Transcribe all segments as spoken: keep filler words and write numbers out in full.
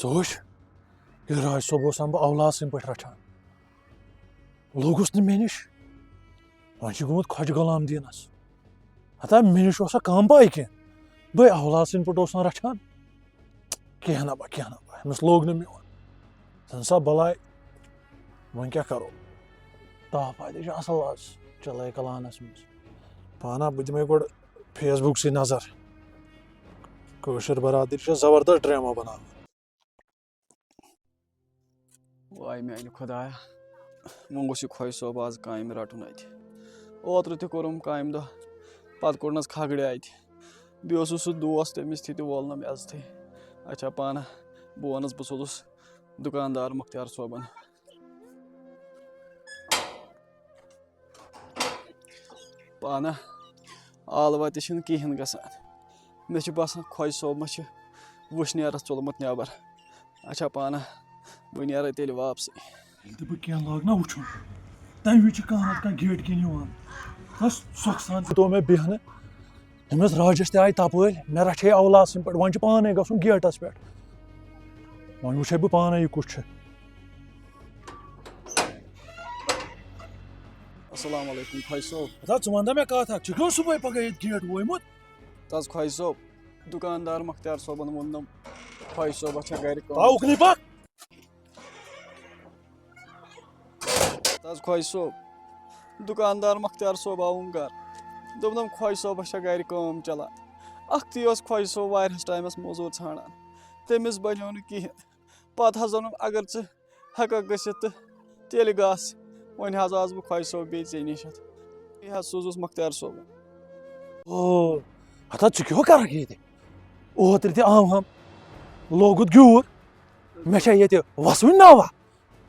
ژٕ وٕچھ، یہِ راج صٲب اوس بہٕ اولاد سٕنٛدۍ پٲٹھۍ رَچھان، لوٚگُس نہٕ مےٚ نِش۔ وۄنۍ چھُ گوٚمُت خۄجہِ غلام دیٖنَس۔ ہتا مےٚ نِش اوس سا کَم پَے کینٛہہ؟ بہٕ اولاد سٕنٛدۍ پٲٹھۍ اوس نہٕ رَچھان۔ کینٛہہ نہ با، کینٛہہ نہ با، أمِس لوٚگ نہٕ میون۔ زَن سا بَلاے، وۄنۍ کیٛاہ کَرو؟ تاپھ آے، یہِ چھُ اَصٕل آز چَلٲے کَلانَس منٛز۔ پانہ بہٕ دِمَے گۄڈٕ Facebook سٕے نظر۔ کٲشِر برادٔری چھےٚ زبردست ڈرامہ بناوان۔ واے میانہِ خۄدایا، وۄنۍ گوٚژھ یہِ خۄجہِ صٲب آز کامہِ رَٹُن اَتہِ۔ اوترٕ تہِ کوٚرُم کامہِ دۄہ، پَتہٕ کوٚڑنَس کھگڑِ اَتہِ۔ بیٚیہِ اوسُس سُہ دوس، تٔمِس تہِ تہِ وول نہٕ مےٚ عزتھٕے۔ اچھا پانہ، بہٕ وَنَس، بہٕ سوزُس دُکاندار مُختیار صٲبَن۔ پانہ عالوہ تہِ چھِنہٕ کِہیٖنۍ گژھان۔ مےٚ چھُ باسان، خۄجہِ صٲب ما چھِ وٕشنیرَس ژوٚلمُت نٮ۪بر۔ اچھا پانہ، بہٕ نیرٕ تیٚلہِ واپسٕے۔ ییٚلہِ تہِ بہٕ کینٛہہ لاگہٕ نا وٕچھُن، تَمہِ وِزِ چھِ کانٛہہ نَتہٕ کانٛہہ گیٹ کِنۍ یِوان۔ بَس سۄکھٕ سان دیُتو مےٚ بیٚہنہٕ۔ أمِس راجَس تہِ آیہِ تَپٲرۍ، مےٚ رَچھے اولاد سٕنٛدۍ پٲٹھۍ، وۄنۍ چھُ پانَے گژھُن گیٹَس پٮ۪ٹھ۔ وۄنۍ وٕچھے بہٕ پانَے یہِ کُس چھُ۔ السلام علیکم خۄجہِ صٲب۔ ہتا ژٕ وَن تہ مےٚ کَتھ اَکھ، ژٕ کیٛاہ اوس صُبحٲے پَگاہ ییٚتہِ گیٹ وویمُت؟ تَس خۄجہِ صٲب، دُکاندار مۄختیار صٲبَن ووٚننَم، خۄجہِ صٲبَس چھےٚ گَرِ کٲم۔ آ، اُکنُے پَکھ۔ تَس خۄجہِ صٲب، دُکاندار مۄختیار صٲب آوُم گَرٕ۔ دوٚپنَم، خۄجہِ صٲبَس چھےٚ گَرِ کٲم چَلان۔ اَکھتُے اوس خۄجہِ صٲب واریاہَس ٹایمَس موٚزوٗر ژھانٛڈان، تٔمِس بَنیو نہٕ کِہیٖنۍ۔ پَتہٕ حظ ووٚنُم، اگر ژٕ ہٮ۪کَکھ گٔژھِتھ تہٕ تیٚلہِ گژھ۔ وۄنۍ حظ آس بہٕ خۄجہِ صٲب بیٚیہِ ژےٚ نِش۔ یہِ حظ سوٗزُس مۄختیار صٲبَن۔ او، ہتا ژٕ کیٛاہ کرکھ ییٚتہِ؟ اوترٕ تہِ آوہَم، لوگُتھ گیوٗر۔ مےٚ چھا ییٚتہِ وَسوٕنۍ ناوا؟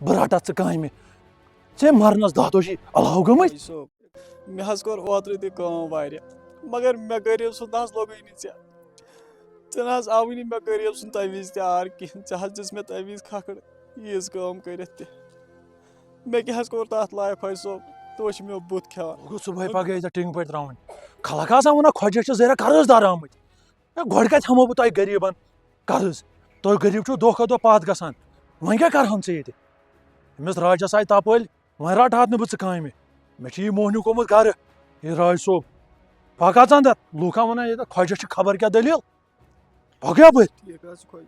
بہٕ رَٹَتھ ژٕ کامہِ۔ ژےٚ مَرنَس دَہ دۄہ چھِ علاوٕ گٔمٕتۍ۔ خۄجہِ صٲب، مےٚ حظ کوٚر اوترٕ تہِ کٲم واریاہ، مگر مےٚ غریٖب سُنٛد نہ حظ لوٚگُے نہٕ ژےٚ۔ ژےٚ نہ حظ آوٕے نہٕ مےٚ غریٖب سُنٛد تَمہِ وِزِ تہِ آر کِہیٖنۍ۔ ژےٚ حظ دِژ مےٚ تَمہِ وِزِ کھکھٕر ییٖژ کٲم کٔرِتھ تہِ۔ مےٚ کیٛاہ حظ کوٚر تَتھ لایق، خۄجہِ صٲب؟ تُہۍ چھِو مےٚ بُتھ کھٮ۪وان۔ گوٚو صُبحٲے پَگاہ ییٖژاہ ٹِنٛگ پٲٹھۍ ترٛاوٕنۍ۔ خلق آسان وَنان، خۄجَس چھِ زَرِ قرض دار آمٕتۍ۔ ہے، گۄڈٕ کَتہِ ہٮ۪مو بہٕ تۄہہِ غریٖبَن قرض؟ تُہۍ غریٖب چھِو دۄہ کھۄتہٕ دۄہ پَتھ گژھان۔ وۄنۍ کیٛاہ کَرٕہَن ژٕ ییٚتہِ؟ أمِس راجَس آیہِ تَپٲلۍ، وۄنۍ رَٹہٕ ہَتھ نہٕ بہٕ ژٕ کامہِ۔ مےٚ چھِ یہِ موہنیوٗ گوٚمُت گَرٕ، یہِ راج صٲب۔ پَکھ اَژان تَتھ، لوٗکھ ہا وَنان، ییٚتہِ خۄجَس چھِ خبر کیٛاہ دٔلیٖل۔ پَکھ یَپٲرۍ۔ ٹھیٖک حظ چھُ، خۄجہِ۔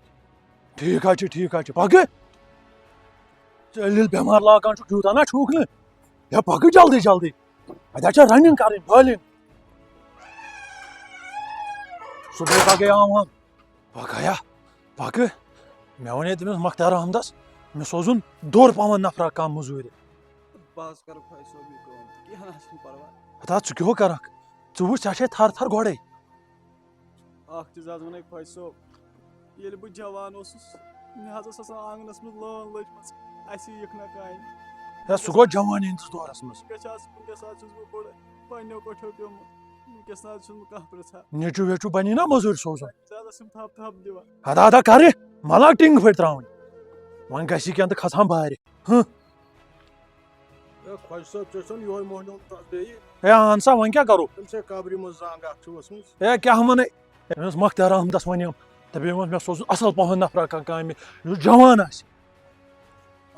ٹھیٖک حظ چھُ، ٹھیٖک حظ چھُ، پَکھ۔ ژٕ ییٚلہِ، ییٚلہِ بٮ۪مار لاگان چھُکھ، یوٗتاہ نہ چھُکھ نہٕ۔ ہے، پَکھ جلدی جلدی۔ اَتہِ حظ چھےٚ running کَرٕنۍ، bowling۔ صُبحٲے پَگہٕے آو وۄنۍ۔ پَکھ ہا، پَکھ۔ مےٚ وَنے تٔمِس مۄختیار احمدَس، مےٚ سوزُن دوٚر پَہمَتھ نفرا کانٛہہ مٔزوٗرِ۔ بہٕ حظ کَرٕ خۄجہِ صٲب یہِ کٲم تہٕ کینٛہہ نہ حظ چھُنہٕ پَرواے۔ ہتا ژٕ کیٛاہ ہو کَرَکھ؟ ژٕ وٕچھ، ژےٚ چھے تھَر تھَر گۄڈَے۔ اَکھ چیٖز حظ وَنے خۄجہِ صٲب، ییٚلہِ بہٕ جوان اوسُس، مےٚ حظ ٲس آسان آنٛگنَس منٛز لٲن لٔجمٕژ، اَسہِ یِکھ نہ کامہِ۔ ہے، سُہ گوٚو جوانی ہِنٛدِس دورَس منٛز۔ وٕنکیٚس حظ، وٕنکیٚس حظ چھُس بہٕ بوٚڑ، پنٛنیو کۄٹھیو پیوٚمُت۔ وٕنکیٚس نہ حظ چھُنہٕ کانٛہہ پرٛژھان۔ نیٚچوٗ ویٚچوٗ بَنی نا مٔزوٗرۍ سوزُن۔ زیادٕ ٲسِم تھَپھ تھَپھ دِوان۔ ہتا، ہتا کَرٕ، مَلان ٹِنٛگ پھٔٹۍ ترٛاوٕنۍ۔ وۄنۍ گژھِ کینٛہہ تہٕ کھَسہٕ ہَم بارِ۔ ہٕنٛہ۔ ہے، خۄجہِ صٲب، ژےٚ چھُنہٕ یِہوٚے مۄہنیو تَس بیٚیہِ؟ ہے، اَہَن سا، وۄنۍ کیٛاہ کَرو؟ تٔمۍ چھےٚ قبرِ منٛز زنٛگ اَکھ چھِ ؤژھمٕژ۔ ہے، کیٛاہ وَنَے؟ أمِس مۄختیار احمدَس وَنیوم، دَپیومَس، مےٚ سوزُن اَصٕل پَہَن نفرا کانٛہہ کامہِ، یُس جوان آسہِ۔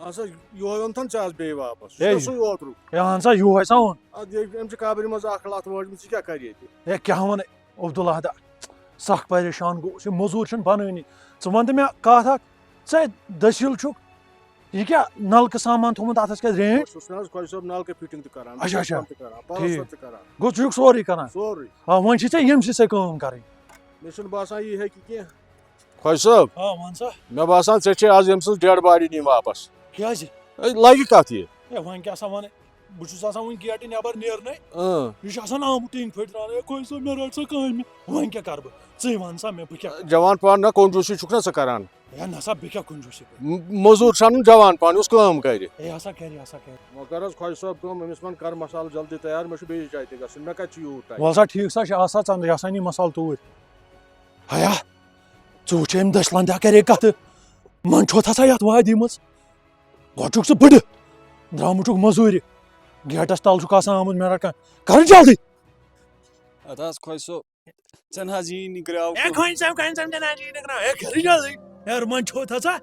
اَہَن سا، یِہوٚے اوٚن تھَن ژےٚ آز بیٚیہِ واپَس۔ ہے، سُہ اوسُے اوترُک۔ ہے، اَہَن سا، یِہوٚے سا اوٚن۔ اَدٕ ییٚلہِ أمۍ چھِ قبرِ منٛز اَکھ لَتھ وٲجمٕژ، ژٕ کیٛاہ کَرِ ییٚتہِ؟ ہے، کیٛاہ وَنَے؟ عبداللہ دا، سَکھ پریشان گوٚوُس، یہِ مٔزوٗر چھِنہٕ بَنٲنی۔ ژٕ وَن تہٕ مےٚ کَتھ اَکھ، ژٕ ہے دٔسِل چھُکھ، یہِ کیٛاہ نَلکہٕ سامان تھوٚمُت اَتھَس کیٛاہ range؟ بہٕ چھُس نہ حظ خۄجہِ صٲب نَلکہٕ fitting تہِ کَران، اچھا، اچھا۔ کٲم تہِ کَران، پَلَستَر ٹھیٖک۔ تہِ کَران۔ گوٚو ژٕ چھُکھ سورُے کَران؟ سورُے۔ آ، وۄنۍ چھِ ژےٚ ییٚمہِ سۭتۍ سۄ کٲم کَرٕنۍ۔ مےٚ چھُنہٕ باسان یہِ ہیٚکہِ کینٛہہ۔ خۄجہِ صٲب، آ، وَن سا۔ مےٚ باسان ژےٚ چھے آز ییٚمہِ سٕنٛز dead body نِنۍ واپَس۔ کیٛازِ؟ ہے، لَگہِ کَتھ یہِ؟ ہے، وۄنۍ کیٛاہ سا وَنہٕ؟ بہٕ چھُس آسان وٕنہِ گیٹہٕ نٮ۪بر نیرنَے۔ اۭں۔ یہِ چھُ آسان آمُت ٹِنٛگ پھٔٹۍ ترٛاونہٕ۔ ہے، خۄجہِ صٲب، مےٚ رَٹ سا کامہِ۔ وۄنۍ کیٛاہ کَرٕ بہٕ؟ ژٕے وَن سا مےٚ، بہٕ کیٛاہ؟ جوان پَہَن نہ کنجوٗسی چھُکھ نہ ژٕ کَران۔ ہے، نہ سا، بہٕ کیٛاہ کنجوٗسی کَرٕ؟ م-، مٔزوٗر چھُ اَنُن جوان پَہَن، یُس کٲم کَرِ۔ ہے، ہسا کَرِ، ہسا کَرِ۔ وۄنۍ کَر حظ خۄجہِ صٲب کٲم، أمِس وَن کَر مصالہٕ جلدی تیار، مےٚ چھُ بیٚیِس جایہِ تہِ گژھُن، مےٚ کَتہِ چھُ یوٗت time؟ وَل سا، ٹھیٖک سا چھُ، آ سا ژَن، یہِ ہسا نی مصالہٕ توٗرۍ۔ ہیا، ژٕ وٕچھ أمۍ دٔسۍ لَندِ ہا کَرے کَتھٕ، منٛد چھوتھ ہسا یَتھ وادی منٛز۔ گۄڈٕ چھُکھ ژٕ بٕڈٕ، درٛامُت چھُکھ مٔزوٗرِ، گیٹَس تَل چھُکھ آسان آمُت، مےٚ رَٹھ کانٛہہ۔ کَر جلدی۔ اَدٕ حظ خۄجہِ صٲب، ژےٚ نہ حظ یی نہٕ گرٛاو اے کانٛہہ۔ خۄجہِ صٲب، خۄجہِ صٲب، ژےٚ نہ حظ یی نہٕ گرٛاو۔ اے کَر جلدی۔ ہے، رُمن چھو تھژا؟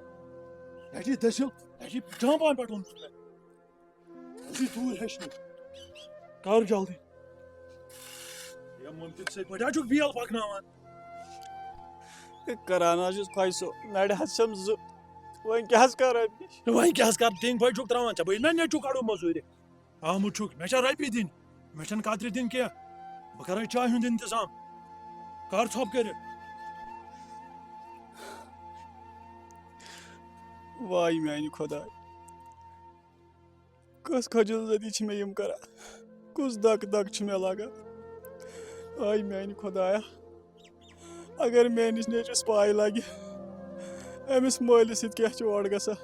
یہِ چھِ دٔسِل، یہِ چھِ جامپان پٮ۪ٹھ اوٚنمُت مےٚ۔ یہِ چھِ دوٗر ہیٚچھنہِ۔ کر جلدی۔ ہے، مُمکِن سۭتۍ پٲٹھۍ ہا چھُکھ بیل پکناوان۔ ہے، کران حظ چھُس خۄش سُہ، نرِ حظ چھَم زٕ۔ وۄنۍ کیٛاہ حظ کرٕ اَمہِ نِش؟ وۄنۍ کیٛاہ حظ کرٕ؟ ٹینٛگ پھٔلۍ چھُکھ ترٛاوان ژےٚ بہٕ مےٚ نیٚچوٗ کَڑو مٔزوٗرِ۔ آمُت چھُکھ، مےٚ چھا رۄپیہِ دِنۍ؟ مےٚ چھَنہٕ کترِ دِنۍ کینٛہہ۔ بہٕ کرے چایہِ ہُنٛد انتظام۔ کر ژھۄپ کٔرِتھ۔ واے میانہِ خۄداے، کۄس خجل زدی چھِ مےٚ یِم کران، کُس دک دک چھِ مےٚ لگان۔ آے میانہِ خۄدایا، اگر میٲنِس نیٚچوِس پاے لگہِ، أمِس مٲلِس سۭتۍ کیٛاہ چھُ اورٕ گژھان۔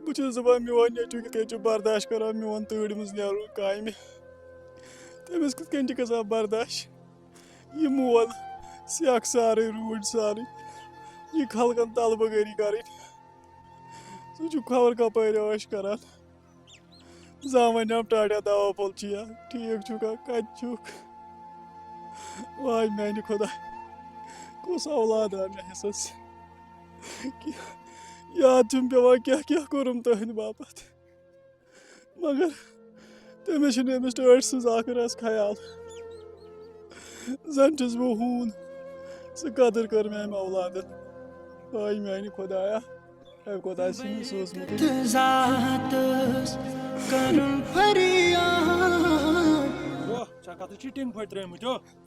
بہٕ چھُس دَپان، میون نیٚچوٗ کِتھ کٔنۍ چھُ برداش کران میون تۭرِ منٛز نیرُن کامہِ؟ تٔمِس کِتھ کٔنۍ چھِ گژھان برداش؟ یہِ مول، سیٚکھ سارٕے، روٗدۍ سارٕے، یہِ خلقن طلبہٕ گٔری کرٕنۍ۔ سُہ چھُ خبر کپٲرۍ عٲش کران۔ زانٛہہ ونیٛام ٹاٹھیا دوا پھوٚل چھُیا؟ ٹھیٖک چھُکھا؟ کتہِ چھُکھ؟ واے میانہِ خۄداے، کُس اولاد آو مےٚ حصس؟ یاد چھُم پٮ۪وان کیٛاہ کیٛاہ کوٚرُم تُہنٛدِ باپتھ۔ مگر تٔمِس چھُنہٕ أمِس ٹٲٹھۍ سٕنٛز ٲخٕر آسہِ خیال۔ زن چھُس بہٕ ہوٗن، سُہ قدٕر کٔر مےٚ أمۍ اولادن۔ واے میانہِ خۄدایا، اے خۄداے سٕنٛدِ سوٗزمٕتۍ۔ تہٕ ذاتس کرُن فریاد۔ واہ، ژےٚ کتھ چھِ ٹِنگ پھٔٹۍ ترٲومٕتۍ ہو؟